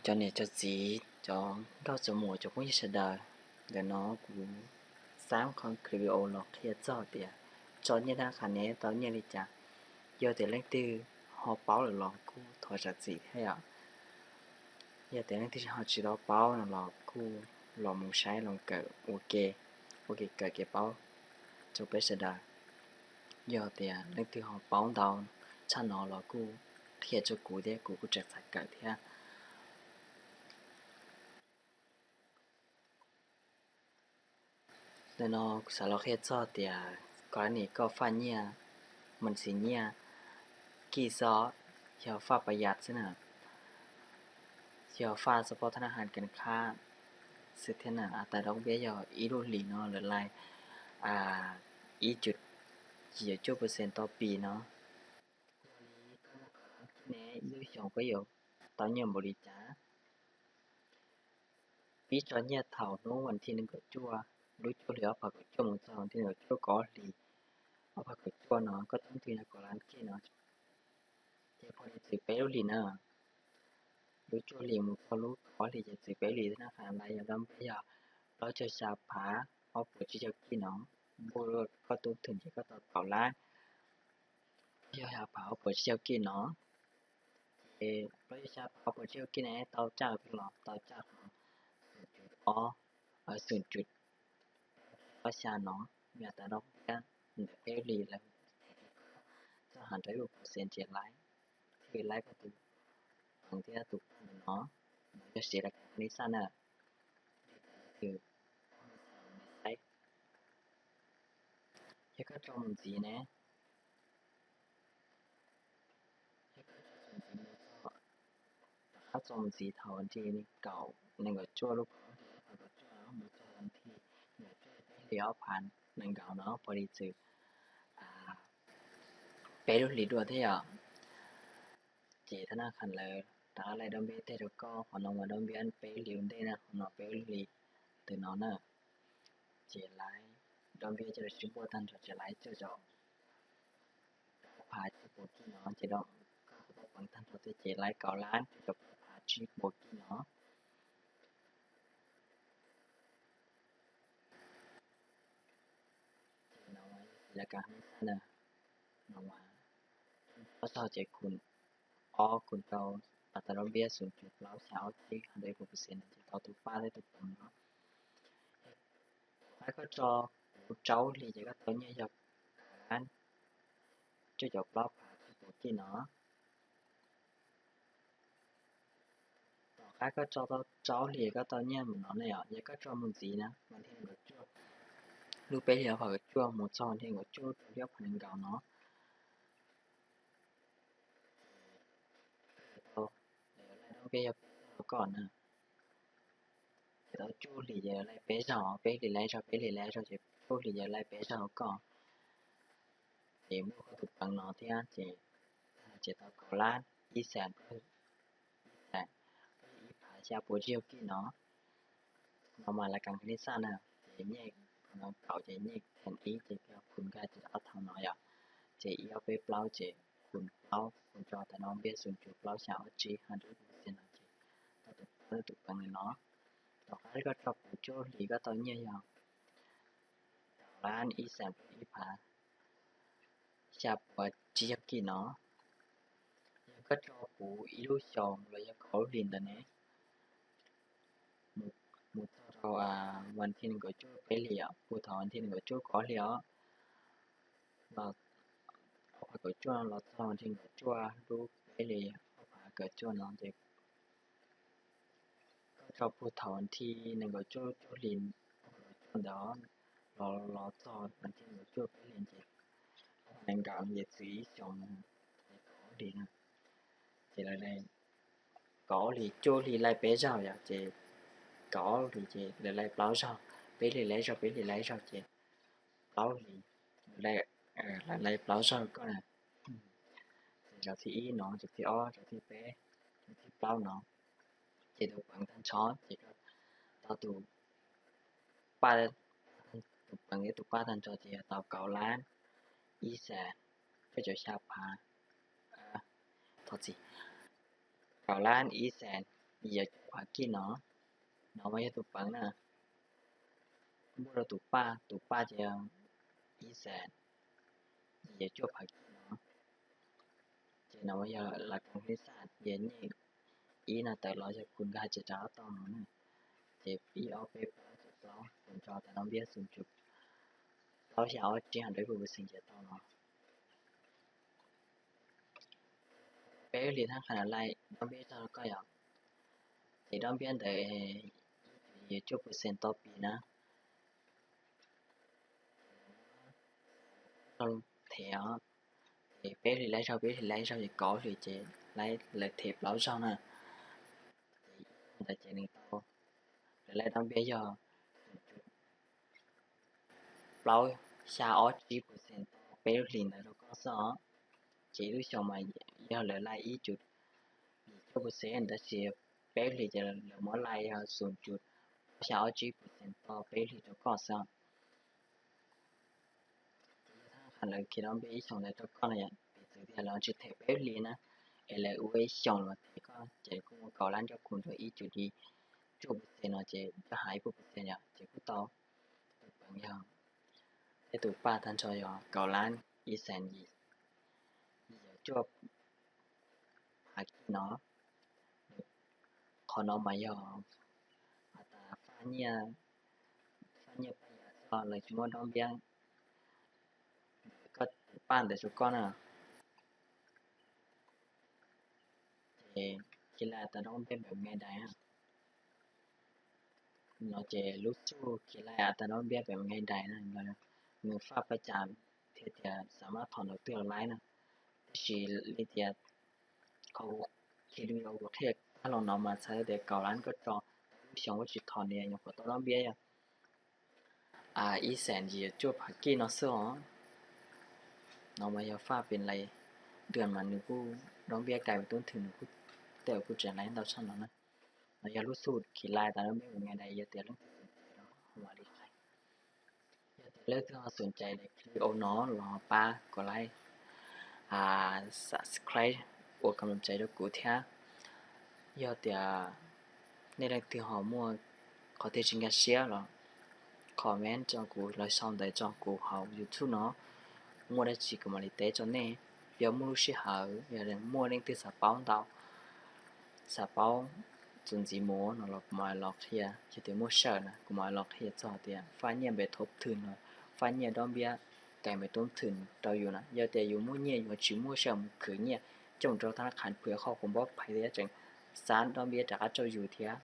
Cov niam cov txiv, cov nkauj cov muam, cov phooj ywg sawv daws, ntawm no kuv xav ua qhov video los qhia txog tias tso nyiaj thab qhas ne tau nyiaj li cas. Yog tias leej twg ho paub lawm los kuj thov zam txim thiab yom. Yog tias leej twg ho tsis tau paub no los kuj los mus saib los kawm ua ke, ua ke kawm kev paub rau peb sawv daws. Yog tias leej twg ho paub ntau tshaj no los kuj qhia rau kuv thiab, kuv kuj tseem xav kawm thiab. Ntawm no kuv xav los qhia txog tias koj nim koj faj nyiaj, mus txiv nyiaj kij xwb, yog faj pab yam xwb na, yog faj xab phob thab nab has kas khab xwb thiab na. Tais dab npiab yog ib lub hlis no lawv laij ib cum yim cuaj percent tau pis no. Yog li koj muaj kaum lab kij ne, ib lub xyoos koj yuav tau nyiaj npaum li cas? Pib tso nyiaj thaum hnub vas thib nees nkaum cuaj lub cuaj hlis ob phav kaum cuaj mus txog vas thib nees nkaum cuaj kaum ob hlis ob phav kaum cuaj no koj tau nyiaj kaum lab kij no, ces pom li txwm peb lub hlis na. Lub cuaj hlis mus txog lub kaum ob hlis ces txwm peb lub hlis na, qhov ntawd yog dab npiab yog plaub caug xya phav ob puas tsib caug kij no. Npuaj koj tub thwm ces koj tau kaum lab plaub caug xya phav ob puas tsib caug kij no. Ces plaub caug xya phav ob puas tsib caug kij ne tau caj los tau caj qhov xum cum ob, xum cum ob xya no, yog tais dab npiab ntawm peb lub hlis lawv txoj hauv rau ib puas percent ces laib, thiaj laib koj tus peev thiab tus paj ntawm no. No yog siv las kas li xaj na, li cas leej twg saib. Yog koj tso mus ntxiv ne, yog koj tso mus ntxiv mus txog, tom qab tso mus ntxiv thaum vas thib kaum nees nkaum cuaj lub kaum ob hlis ob phav kaum cuaj mus txog vas thib nees nkaum cuaj peb hlis ob phav nees nkaum no pom li txwm peb lub hlis dua thiab yom. Ces thab nab has lawv rov qab laij dab npiab tej rau koj, qhov no mas dab npiab peb lub hlis ua ntej na, qhov no peb lub hlis ntawm no na. Ces laib dab npiab coj los sib npuaj tag nrho ces laib cuaj caum phav tsib puas kij no ces koj tau peev tag nrho thiab ces laib kaum lab cuaj caum phav tsib puas kij no. Ces no yog siv las kas li xaj na, no mas ob tog ces khum ob khum rau, tais dab npiab xum cum plaub xya ob tsib hais rau ib puas percent no ces tau tus paj thiab tus peev no. Tom qab koj tso kuv rau hlis ces koj tau nyiaj yog kaum lab cuaj caum plaub phav tsib puas kij no. Tom qab koj tso tau rau hlis koj tau nyiaj mus no ne yom. Yog koj tso mus ntxiv na, vas thib nees nkaum cuaj lub peb hlis ob phav kaum cuaj mus txog vas thib nees nkaum cuaj rau hli ob phav nees nkaum no, ces tau, lawv laij dab npiab yog peb zaug rau koj na. Ces tau cuaj hlis ces laij peb zaug, peb hlis laij zaug, peb hlis laij zaug ces cuaj hlis ces laij peb zaug rau koj. Ces muaj koj tus peev no thiab ces, ces tau kaum lab ib xees, ib xees ib phav xya puas tsib caug kij no. No mas las kas li xaj na, ces nyiaj no kaum ces nyiaj thim ib ces koj khum nkag ces ob thaum no yom. Ces ib ob peb plaub ces khum plaub khum rau tais dab npiab xum cum plaub xya ob tsib hais rau ib puas percent no ces tau tus paj thiab tus peev li no. Tom qab koj tso kuv cuaj hlis koj tau nyiaj yog kaum lab ib xees ib phav xya puas tsib caug kij no. Yog koj tso kuv ib lub xyoos los yog kaum lub hlis ntawd ne, mus txog rau vas thib nees nkaum cuaj peb hlis, puag thaum vas thib nees nkaum cuaj kaum ob hlis os, los ob phav kaum cuaj no los txog vas thib nees nkaum cuaj lub peb hlis ob phav kaum cuaj no ces koj tso puag thaum vas thib nees nkaum cuaj cuaj hlis ob phav kaum cuaj ntawd los, los txog vas thib nees nkaum cuaj peb hlis ces ob phav nees nkaum ces txwv ib xyoos, ces kaum ob hlis na, ces lawv laij kaum ob hlis cuaj hlis laij peb zaug yom, ces kaum ob hlis ces lawv laij plaub zaug, peb hlis laij zaug, peb hlis laij zaug ces plaub hlis, lawv laij plaub zaug koj na. Ces zaum thib ib no, zaum thib ob, zaum thib peb, zaum thib plaub no, ces tus peev tag nrho ces koj tau tus paj, tus peev thiab tus paj tag nrho ces yog tau kaum lab ib xees cuaj caum xya phav, thov txim, kaum lab ib xees yim caum cuaj phav kij no. No mas yog tus peev na. Npuaj rau tus paj, tus paj ces yog ib xees yim caum cuaj phav kij no. Ces no mas yog lawv koom li xaj tias nyiaj ib no tawm los yog kuv nkag ces rov qab tau no na. Ces ib ob peb plaub tsib plaub xum nrho tas no npiab xum tsum plaub xya ob tsib ho rau ib puas percent ces tau no. Peb lub hlis thaj qhas lawv laij dob npiab tso rau koj yom. Ces dob npiab ntawd yim caum cuaj percent tau pis na. Them os, ces peb hlis laij zaug, peb hlis laij zaug ces kaum hlis ces lawv them plaub zaug na. Ces ntawd ces nws tau, lawv laij dob npiab yog plaub xya ob tsib percent tau peb lub hlis ntawd rau koj xwb os. Ces ib lub xyoos mas yog lawv laij ib cum yim cuaj percent tab sis peb lub hlis ces lawv muab laij yog xum cum plaub xya ob tsib percent tau peb lub hlis rau koj xwb. Ces yog thaj qhas lawv khiav dob npiab ib xyoos ntawd rau koj no yom, piv txwv tias lawv tsis them peb lub hlis na, es lawv ua ib xyoos los them koj ces kuj muaj kaum lab nrog kuv nrog ib cum li cuaj percent no ces coj hais ib puas percent yom, ces kuj tau. Tus peev yog, thiab tus paj tag nrho yog kaum lab ib xees yim caum cuaj phav kij no. Qhov no mas yog has tas faj nyiaj, faj nyiaj paj yas xwb, lawv tsis muab dob npiab koj tus paj ntawd rau koj na. Ces khi lai tas dob npiab npeem nqe dais na. No ces lub xub khi lai tas dob npiab npeem nqe dais na, nws faj paj cas thiab tias xam mab thom ntawd twg los laib na. Tab sis li tias qhov khi li kuv qhia tag los no mas txhais tias kaum lab koj tso lub xyoo ua tsis thom nws nyuam qhuav tau dob npiab yog ib xees yim cuaj phav kij no xwb os. No mas yog faj pem lais dua mas nws kuj dob npiab kais tub thwm nws kuj tej kuj tseem laib ntau tshaj no na. No yog lub xub khi lai tas dob npiab nqe dais, yog tias leej twg xom ces no mam li qhia. Yog tias leej twg ho xom ces daim clip no los pab kom like, subscribe ua kam lom cai rau kuv thiab. Yog tias nej leej twg ho muaj qhov twg tsis nkag siab los comment rau kuv los sau ntawv rau kuv hauv YouTube no, muaj dab tsi kuv mam li teb rau nej. Yog muaj lub sij hawm yog muaj leej twg xav paub ntau, xav paub txuas ntxiv mus no los kuv mam los qhia, yog tias muaj sij hawm na kuv mam los qhia txog tias faj nyiaj npe thoob thwm no, faj nyiaj dob npiab kais npe toob thwm rau yus na. Yog tias yus muaj nyiaj yus tsis muaj sij hawm mus khwv nyiaj coj rau thab qhas phwm qhov kuv npab phais thiab tseem xav dob npiab rov qab rau yus thiab.